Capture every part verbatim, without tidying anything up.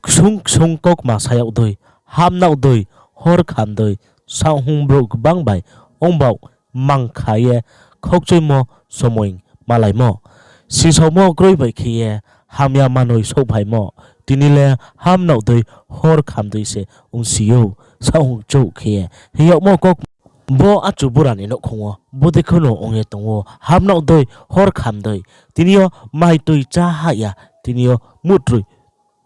Ksung ksung kaukma sa yag dei, hamnag dei, hor kham dei, saohhung brouh gbang bai ongbaoh mang kha ye khaukchoimo somoing malaimo, sisaomo kroi bai khe ye hamya manoi souhphaimo, tini le hamnag dei, hor kham dei se ongsi ou, saohhung chouh khe ye hing yagmo kaukma. Bo achu bura ni nouhkhong wo bodei kheno ong ye tong ou, hamnag dei, hor kham dei, tini yo mai tui chá hah ya, tini yo mutroi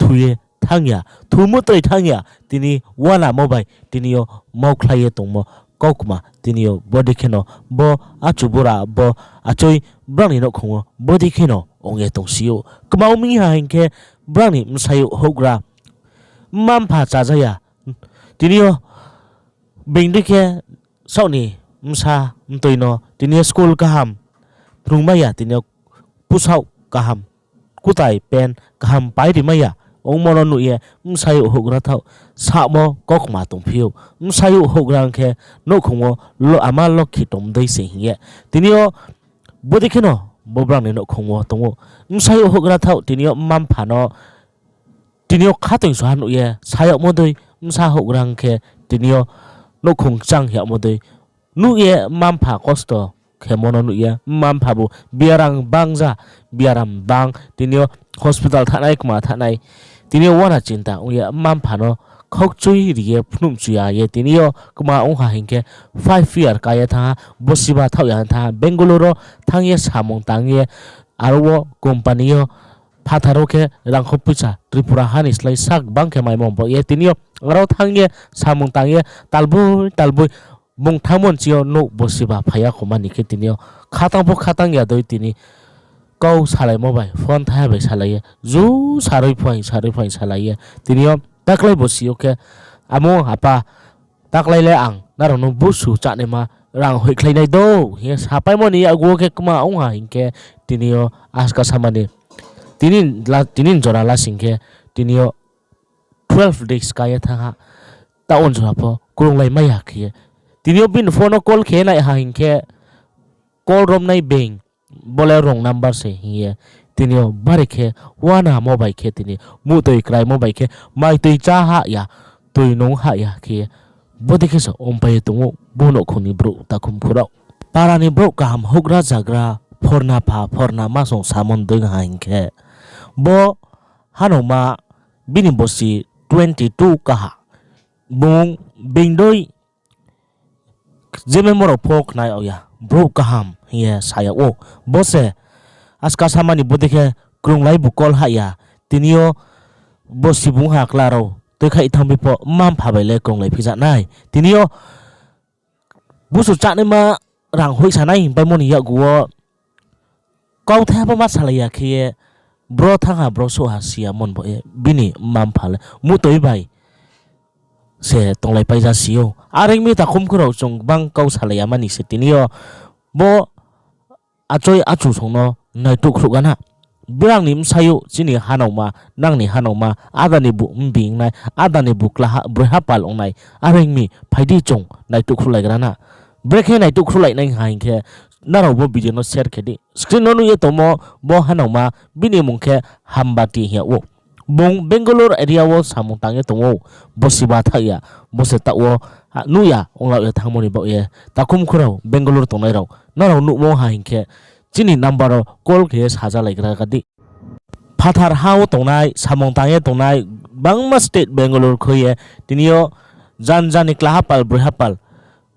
thu ye thanng ya, thu mutroi thanng ya, tini uanamo bai tini yo maukhlai ye tongmo kaukma, tini yo bodei kheno bo achu bura bo achoi brang ni nouhkhong wo bodei kheno ong ye tongsi ou. Kma ong mi ha hing khe, brang ni bsayouh houhgra, mma-mpha chaja ya, tini yo being dei khe saoh ni bsa mtoi no tini yo school kaham phrungmai ya, tini yo posaoh kaham, kutai pant kaham pai rimai ya, ongmo no nuh ye bsayouh houhgra thaoh samo kaukma tongphi ou. Bsayouh houhgra ong khe nouhkhong wo lo-, ama lokhi tong dei se hing ye, tini yo bodei kheno bo brang ni nouhkhong wo tong ou. Bsayouh houhgra thaoh tini yo mma-mpha no tini yo khatungsung ha nuh ye sa yagmo dei, bsa houhgra ong khe tini yo nouhkhong kchang yagmo dei nuh ye mma-mpha kosto khemo no nuh ye, mma-mpha bu biaram bang ja, biaram bang, tini yo hospital thanngnai, kma thanngnai, tini yo uana chinta ong ye mma-mpha no khaukchui ri ye phnuhmchu ya ye tini yo kma ong ha hing khe, five year ka ye thanng ha, bosiba thaoh ya thanng ha, Bangalore wo thanng ye samung tang ye, aro wo company yo phathar wo khe rangkho poicha Tripura ha ni slái sak bang khe maimo baoh ye tini yo aro thanng ye samung tang ye talboi talboi bung thanngmo ni ching yo nouh bosiba phai ya khoma ni khe tini yo khatang pho khatang ya dei tini kau salaimo bai, phone thaiha bai salai ye, ju saroi phaing, saroi phaing salai ye, tini yo taklai bosi yo khe, Amo, apa, taklai le ang nrao no busu chánaima rang hoihkhlai nai dou, hing ye sapaimo ni yakgu wo khe kma ong ha hing khe, tini yo aska sama ni, tini la-, tini jora lasing khe, tini yo twelve days ka ye thanng ha, taoh wo jora pho krunglai mai ya khe ye. Tini yo bini phone no call khe nai ha hing khe, call romnai being, bo le wrong number se hing ye, tini yo bari khe uanamo bai khe tini muhtoi kraimo bai khe mai tui chá hah ya, tui nung hah ya khe ye, bodei khe se ongpai ye tong ou bo nouhkhong ni brouh takhumkhu rao. Para ni brouh kaham houhgra zagra, phorna pha phorna ma song samon dei ha hing khe, bo hanauma bini bosi twenty two kaha, bung being dei je memo rao pho khnai ya, brouh kaham hing ye sa yag ou. Bo se aska sama ni bodei khe krunglai bu call hah ya, tini yo bosi bung ha kla rao tuikhaih thanngphi pho mma-mpha bai le krunglai phi ja nai. Tini yo busu chánaima rang hoihsa nai hingpaimo ni yakgu wo kauthai ha pho ma salai ya khe ye, bro thanng ha, bro souh ha si ya mon bo ye, bini mma-mpha le muhtoi bai se tonglaipai ja si ou. Are ong mi takhumkhu rao, chung gbang kau salai ya mani se tini yo bo achoi achu song no naituhkhruh gana. Brang ni bsayouh, chini hanauma, nang ni hanauma, áda ni bu mbing nai, áda ni bu klaha, broi hapal ong nai, are ong mi, phai di chung naituhkhruhlai gra na. Brekhe naituhkhruhlai nai ha hing khe, nrao bo video no share khe di. Screen no nuh ye tongmo bo hanauma, bini mmung khe Hambati hing yag ou. Bung Bangalore area wo samung tang ye tong ou, bosiba thaoh ya, bo se taoh wo, a, nuh ya, ongla ye thanngmo ni baoh ye. Takhumkhu rao, Bangalore tongnai rao, nrao nuhmo ha hing khe, chini number wo call khe ye sajalaigra di. Phathar ha wo tongnai, samung tang ye tongnai, bangma state Bangalore khui ye, tini yo jan jan ni kla hapal, broi hapal,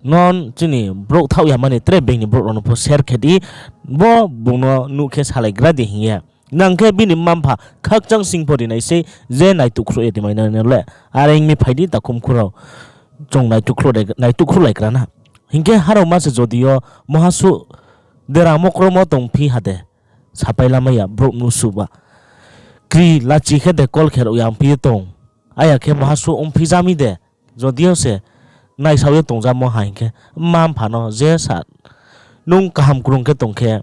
non chini brouh thaoh ya mani tre being ni brouh rao no pho share khe di, bo bung no nuh khe salaigra di hing ye. Nang khe bini mma-mpha khakchang sing pho ri nai sei je naituhkhruh ye ti mai nai no le. Are ong mi, phai di takhumkhu rao, chung naituhkhruh, naituhkhruhlai gra na. Hing khe hanauma se jodi yo moha suh deramo kromo tongphi ha de, sapai lamai ya brouh mnusu ba. Kri lachi khe de call khe rao ya ongphi ye tong. Aya khe moha suh ongphi ja mi de, jodi yo se naisao ye tongjamo ha hing khe, mma-mpha no je sa, nung kaham krung khe tong khe,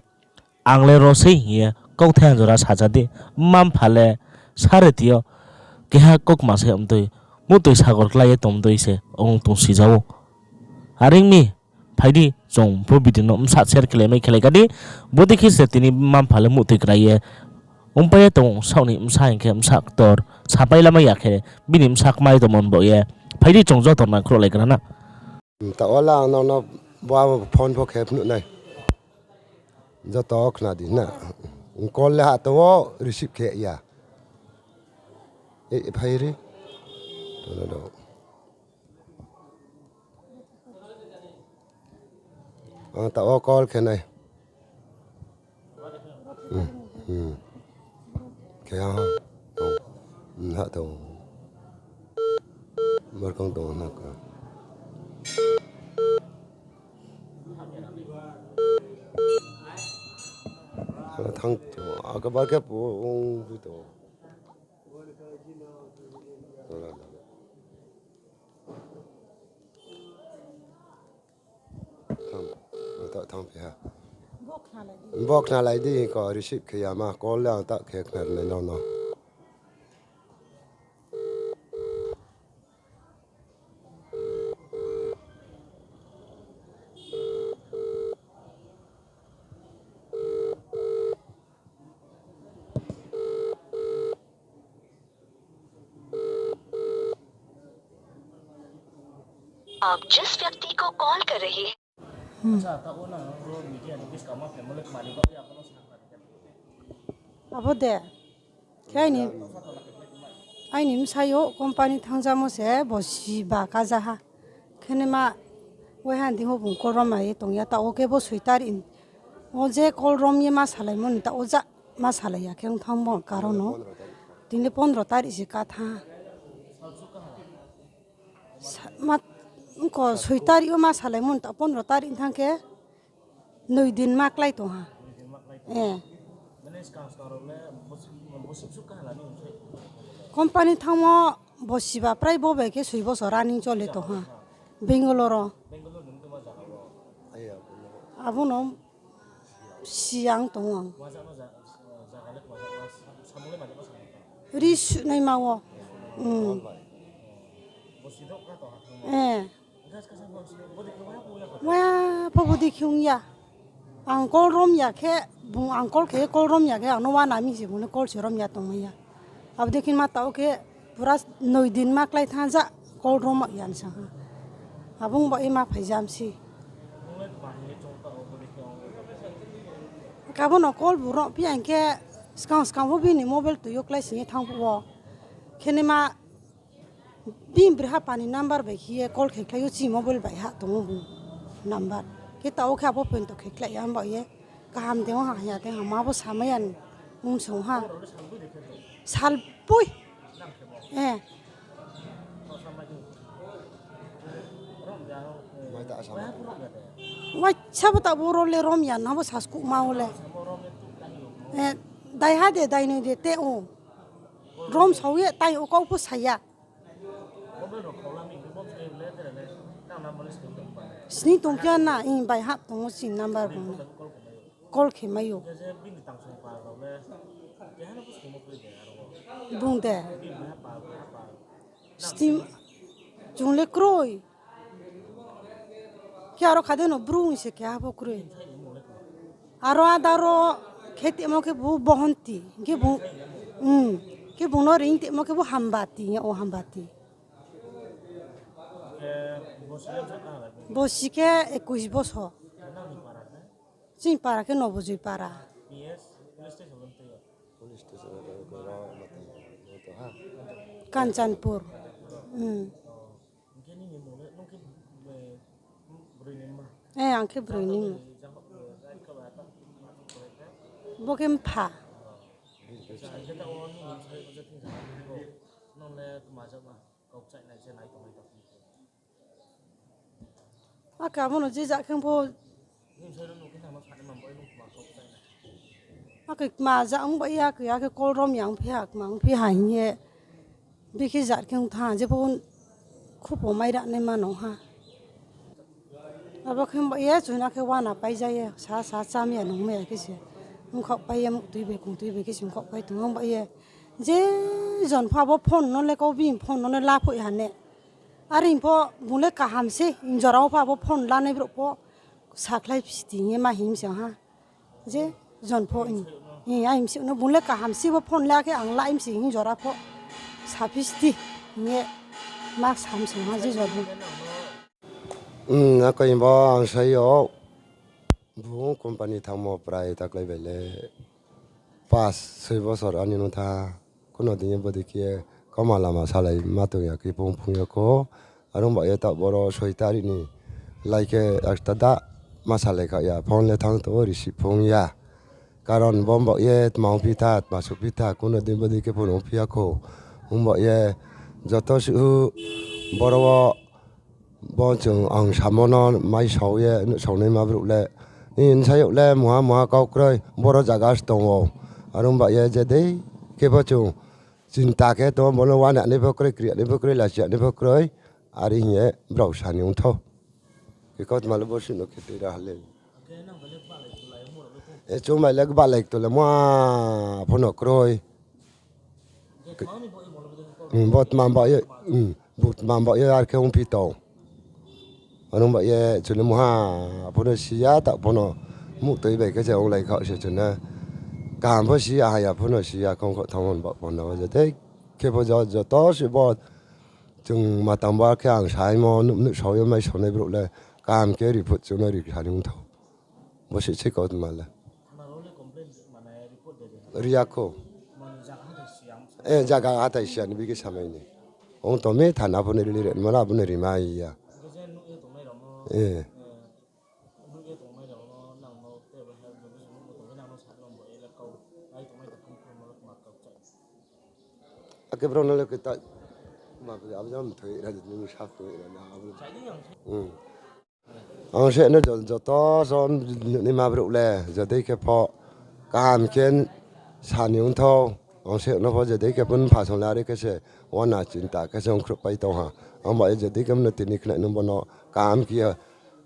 ang le ro sei hing ye kauthai ha jora saja di. Mma-mpha le sare ti yo keha kaukma se ong dei, muhtoi sagor klái ye tong dei se ong tongsi ja ou. Are ong mi, phai di, chung bo video no bsa share khelai mai khelai gra di. Bodei khe se tini mma-mpha le muhtoi krai ye Ongpai ye tong saoh ni bsa hing khe bsa ktor, sapai lamai ya khe, bini bsa kmai tongmo ni baoh ye. Phai di chung joto nangkhruhlai gra na. Taoh wo le ang nono bo phone pho khe phnuh nai. Joto khna di na. Call le ha tong wo receive khe ya. E, phai ri. Ang taoh wo call khe nai. Hmm, hmm. Khe ya ha. Tong. Hmm, ha tong. Borkong tong na ka. Thang to, aka bar khe po, ong bu to. Thang, ta thang phi ha. Bo khnalai di ko receive khe ya ma, call le ang ta khe khna nai nono. आप जिस व्यक्ति को कॉल कर रहे हैं। Abo de. Khe aini, aini bsayouh company thanngzamo se bo siba kaja ha. Khe naima waiha ni deing wo bung call rom mai ye tong ya, taoh wo khe bo soi tarik wo je call rom ye ma salaimo ni taoh wo ja ma salai ya khe ong thanng bo karon no. Tini le pondro tarik se ka tha. Ongko soi tarik wo ma salaimo ni taoh pondro tarik thanng khe noi din ma klái tong ha. Company thanngmo bo siba prai bo bai khe soi bosor running chole tong ha. Bangalore wo. Abo no si ang tong ang. Ri sunaima wo. Wa pho bo dei khe ong ya. Ang call rom ya khe, bung ang call khe call rom ya khe, ang no uana mi se bung no call se rom ya tongmai ya. Abo dei khe ma taoh khe pura noi din ma klái thanng ja call rom ya ni sa ha. Abo ong ba ye ma phai jam se. Khe abo no call bu rom phi ya hing khe, skang skang pho bini mobile tui yo klái sing ye thanng phuh wo. Khe naima bini brha pa ni number bai khe ye call khe klái ou, chini mobile bai ha tong ou bung number. Khe taoh wo khe abo pento khe klái ya ong ba ye. Kaham de ong ha, hamya de ong ha, ma bo samai ya ni ong song ha. Salpoi. Waisa bo taoh bo rao le rom ya na bo saskuhma wo le. Daiha de, dainoi de te o. Rom sao ye tai o, kau pho sa ya. Sning tongphi ya na, bai hah tong ou chini number bung no. Call khe mai ou. Bung de. Chung le kroi. Khe aro kha de no bru se keha pho kroi. Aro ada ro khe temo khe bu Bohonti. Khe bung no reing temo khe bu Hambati, ya o Hambati. Bosi khe ekush bosor. Chini para khe Nobojoi para. Kanchanpur. Ang khe broi ni. Bo khe mpha. Akhe abo no je ja khe pho. Akhe kma ja ong bai ya, akhe call rom ya ongphi ha, kma ongphi ha hing ye. Bikhe ja khe ong tha, jepho khupo mai ra naima nung ha. Abo khe ong bai ye, chuina khe uana pai ja ye, sa sa chámai ya nungmai ya khe se. Ongkhaoh pai ye, muhtui bai kongtui bai khe se ongkhaoh pai tong ong bai ye. Je jon pho abo phone no le kau bini phone no le laphoih ha ne. Are pho bung le kaham se, jora wo pho abo phone lanai brouh pho sakhlai phi ti hing ye ma hing se ha. Je jon pho hing. Ai msi no bung le kaham si bo phone le akhe ang la msi hing jora pho. Saphisti hing ye ma sam sung ha je jora. Hmm, akoi bo ang sai yo. Bung company thangmo prai taklai bai le pas soi bosor ani no tha. Kuno din ye bodei khe kauma lama salai ma tong ya khe phung phung ya kho. Are ong ba ye taoh boro soi tarik ni lai khe ekta da ma salai kha ya, phone le thanng tong o, receive phung ya. Karon bo ong ba ye tma ongphi tha, tma suhphi tha, kuno din bodei khe phone ongphi ya kho. Ong ba ye joto suh boro wo bo chung ang samo no maisao ye nuhsaonaima brouh le, nini bsayouh le mungha mungha kau kroi, boro zaga se tong ou. Are ong ba ye je dei khe pho chung chinta khe tong ou, bo no uana nai pho kroi, kri ya nai pho kroi, lachi ya nai pho kroi, are hing ye brao sa ni ongthou. Khe kautma le bo suh no khe tui ra ha le. Chung bai le gbalai kto le ma pho no kroi. Bo tma ba ye, bo tma ba ye ar khe ongphi tong. Are ong ba ye chung no mungha pho no si ya, taoh pho no muhtoi bai khe se onglai khaoh se chung no. Kaham pho si ya, haya pho no si ya, khongkho thanng on ba pho no je dei khe pho jo-, joto se bo chung ma tang ba khe ang saimo nuh, nuhsao ye maisaonai brouh le kaham khe report chung no ri sa ni ongthou. Bo se se kautma le. Ri ya kho. E, zaga hathái siya ni bikhe samai ni. Ong tong mi thana pho no rili re, mala pho no rimai ya. E. Akhe brao no le khe ta, ma, abo jang mthoi ra, nung sa tong ra na, abo. Ang se no jo-, joto son ni ma brouh le, je dei khe pho kaham khe sa ni ongthou, ang se no pho je dei khe pho mpha song le are khe se, uana chinta khe se ongkhruhpai tong ha. Ang ba ye je dei khe no tini khnai nung bo no kaham khe ye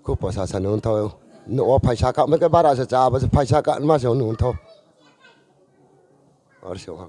khupo sasa ni ongthou. Nouh wo phaisa kah ma khe bara se cha, abo se phaisa kah ma se ong ni ongthou. Ar se ha.